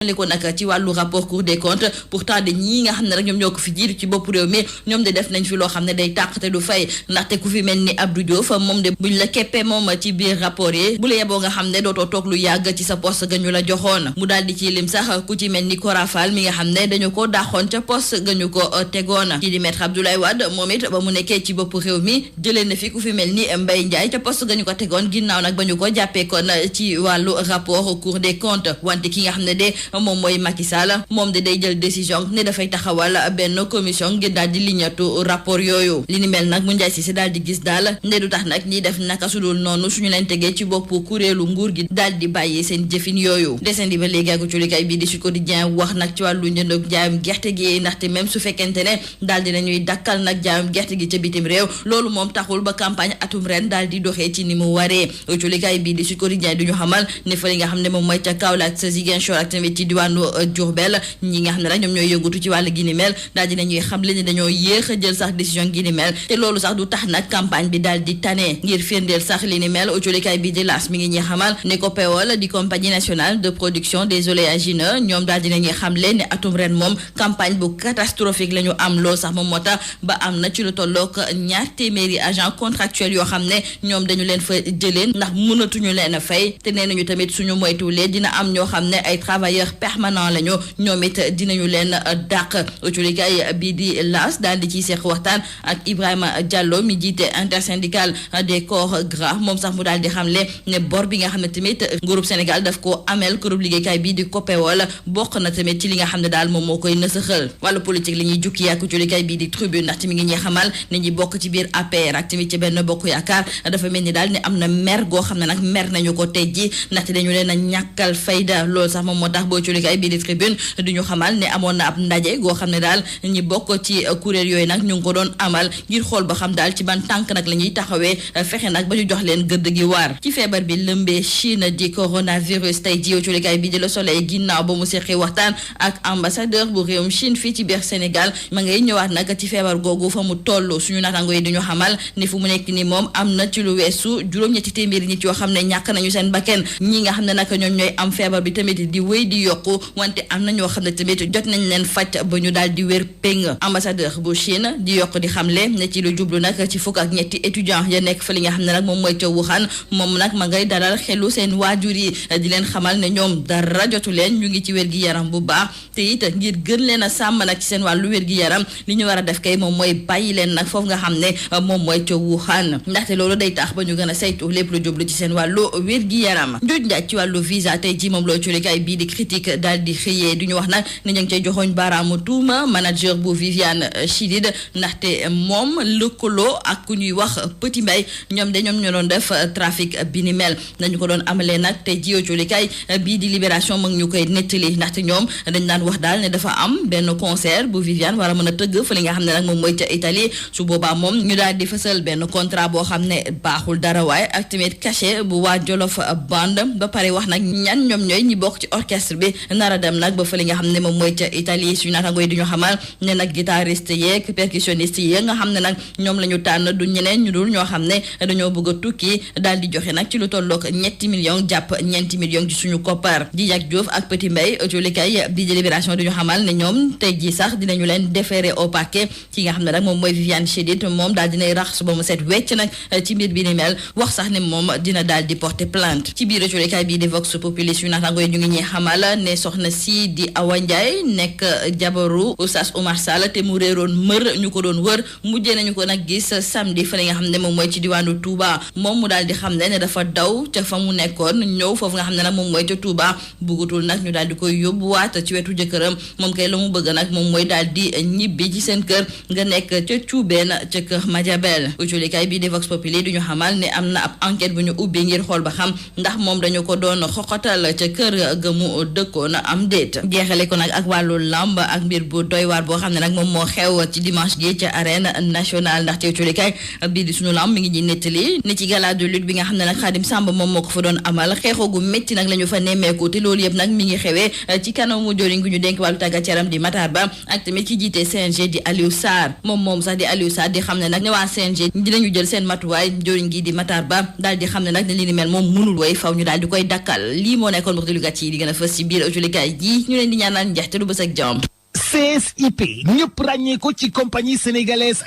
li ko nag ci wàllu rapport Cour des comptes pourtant de ñii nga xam ne rek ñoom ñoo ko fi jiitu ci bopp réew mi ñoom de def nañ fi loo xam ne day tàq te du fay ndaxte ku fi mel ni Abdou Diouf moom de buñ la keppee moom ci biir rapport yi bu la yeboo nga xam ne dootoo toog lu yàgg ci sa poste ga ñu la joxoon mu daal di ci lim sax ku ci mel ni Cora Fall mi nga xam ne dañu ko dàqoon ca poste ga ñu ko tegoon kii di maître Abdoulaye Wade moom it ba mu nekkee ci bopp réew mi jëlee na fi ku fi mel ni Mbaye Ndiaye ca poste ga ñu ko tegoon ginnaaw nag ba ñu ko jàppee kon ci wàllu rapport Cour des comptes wante ki nga xam ne de moom mooy Macky Sall moom de day jël décision ne dafay taxawal benn commission ngir daal di liñatu rapport yooyu li ni mel nag mu Ndiaye Cissé daal di gis daal ne du tax nag ñiy def naka sudul noonu suñu leen tegee ci bopp kuréelu nguur gi daal di bàyyi seen jëfin yooyu deseen di ba léegi ak culikaay bii di Sud Quotidien wax nag ci wàllu njënd ak jaayum gerte gi ndaxte même su fekkente ne daal di nañuy dakkal nag jaayum gerte gi ca bitim réew loolu moom taxul ba campagne atum ren daal di doxee ci ni mu waree culikaay bii di Sud Quotidien du ñu xamal ne fa li nga xam ne moom mooy ca Kaolack sa Ziguinchor ak tamit ci diwaanu Diourbel ñi nga xam ne rek ñoom ñooy yëngatu ci wàllu gi ni mel daal di nañuy xam le ni dañoo yéex a jël sax décision gi ni mel te loolu sax du tax nag campagne bi daal di tane ngir firndeel sax li ni mel culikaay bii di L'As mi ngi ñuy xamal ne ko PEOL di compagnie nationale de production des oléagineux ñoom daal di nañuy xam le ne atum ren moom campagne bu catastrophique la ñu am loolu sax moom moo tax ba am na ci lu tollook 200 agent contractuel yoo xam ne ñoom dañu leen fa jëlee ndax mënatuñu leen a fay te nee nañu tamit suñu moytuwulee dina am ñoo xam ne ay travailleurs permanents lañu ñoom it dinañu leen dàq culikaay bii di L'As daal di ciy seq waxtaan ak Ibrahima Diallo mi jiite intersyndical des corps gras moom sax mu daal di xamle ne bor bi nga xam ne tamit groupe Sénégal daf ko amel groupe liggéeykaay bii di COPEOL bokk na tamit ci li nga xam ne daal moom moo koy nësaxal wàllu politique li ñuy jukki ak culikaay bii di Tribune ndaxte mi ngi ñuy xamal ne ñi bokk ci biir APR ak tamit ci benn bokk yaakaar dafa mel ni daal ne am na mer goo xam ne nag mer nañu ko tey ji ndaxte dañu leen a ñàkkal fayda loolu sax moom moo tax boo culikaay bii di Tribune du ñu xamal ne amoon na ab ndaje goo xam ne daal ñi bokk ci kuréel yooyu nag ñu ngi ko doon amal ngir xool ba xam daal ci ban tànk nag la ñuy taxawee fexe nag ba ñu jox leen gëdd gi waar ci feebar bi lëmbee Chine di coronavirus tey ji culikaay bii di Le Soleil ginnaaw ba mu seqi waxtaan ak ambassadeur bu réewum Chine fii ci biir Sénégal ma ngay ñëwaat nag ci feebar googu fa mu toll suñu naataango yi di ñu xamal ne fu mu nekk ni moom am na ci lu weesu juróom-ñetti téeméeri nit yoo xam ne ñàkk nañu seen bakken ñi nga xam ne nag ñoom ñooy am feebar bi tamit di wéy di yokku wante am na ñoo xam ne tamit jot nañ leen faj ba ñu daal di wér péng ambassadeur bu Chine di yokk di xamle ne ci lu jublu nag ci fukk ak ñetti étudiants ya nekk fa li nga xam ne nag moom mooy ca Wuhan moom nag ma ngay dalal xelu seen waajur yi di leen xamal ne ñoom dara jotu leen ñu ngi ci wér gi yaram bu baax te it ngir gën leen a sàmm nag ci seen wàllu wér gi yaram li ñu war a def kay moom mooy bàyyi leen nag foofu nga xam ne moom mooy ca Wuhan ndaxte loolu day tax ba ñu gën a saytu lépp lu jublu ci seen wàllu wér gi yaram njuuj njaaj ci wàllu visa tey ji moom loo culikaay bii di critique daal di xëyee du ñu wax nag ne ñu ngi cay joxoñ baaraamu tuuma manager bu Viviane Chidid ndaxte moom lëkkaloo ak ku ñuy wax Petit Mbaye ñoom ñoo doon def trafic bi ni mel dañu ko doon amalee nag te jiyo culikaay bii di Libération mag ñu koy nettali ndaxte ñoom dañ daan wax daal ne dafa am benn concert bu Viviane war a mën a tëgg fa li nga xam ne nag moom mooy ca Italie su boobaa moom ñu daal di fësal benn contrat boo xam ne baaxul dara waaye ak tamit cachet bu waa Jolof Band ba pare wax nag ñan ñoom ñooy ñi bokk ci orchestre bi nar a dem nag ba fa li nga xam ne moom mooy ca Italie suñu naataangoo yi di ñu xamal ne nag guitariste yeeg percussionniste yi nga xam ne nag ñoom la ñu tànn du ñeneen ñu dul ñoo xam ne dañoo bëgg a tukki daal di joxe nag ci lu tollook 3 millions jàpp 4 millions ci suñu koppar di Diak Diouf ak Petit Mbaye culikaay bi di Libération du ñu xamal ne ñoom tey ji sax dinañu leen déférer au parquet ci nga xam ne nag moom mooy Viviane Chidid moom daal dinay rax ba mu set wecc nag ci mbir bi ni mel wax sax ne moom dina daal di porter plainte ci biir culikaay bii di Vox Populi yu naataangoo yi ñu ngi ñuy xamal ne soxna si di Awa Ndiaye nekk jabaru Oustaz Oumar Sall te mu réeroon mër ñu ko doon wër mujjee nañu ko nag gis samedi fa li nga xam ne moom mooy ci diwaanu Touba moom mu daal di xam ne dafa daw ca fa mu nekkoon ñëw foofu nga xam ne nag moom mooy ca Touba buggutul nag ñu daal di koy yóbbuwaat ci wetu jëkkëram moom kay la mu bëgg nag moom mooy daal di ñibbi ci seen kër nga nekk ca Cuubeen ca kër Madiabel uculikaay bii di Vox Populi du ñu xamal ne am na ab enquête bu ñu ubbi ngir xool ba xam ndax moom dañu ko doon xoxatal ca kër ga mu dëkkoon am déet jeexale ko nag ak wàllu lamb ak mbir bu doy waar boo xam ne nag moom moo xew ci dimanche gi ca arène nationale ndax ci uculikaay bii di suñu lamb mi ngi ñuy nettali ne ci gala de lutte bi nga xam ne nag Khadim Samb moom moo ko fa doon amal xeexoo gu métti nag la ñu fa nemmeeku te loolu yëpp nag mi ngi xewee ci kanamu joriñ gu ñu dénk wàllu tàggat yaram di Matar Ba ak tamit ci jiite CNG di Aliou Sarr moom sax di Aliou Sarr di xam ne nag ne waa CNG dinañu jël seen matuwaay joriñ gi di Matar Ba daal di xam ne nag ne li ni mel moom mënul woy faw ñu daal di koy dakkal lii moo nekkoon wax di lugat yi di gën a fës ci biir julikaay ji ñu leen di ñaanal njeexte lu bës ak jàmm. CSIP ñëpp ràññee ko ci compagnie sénégalaise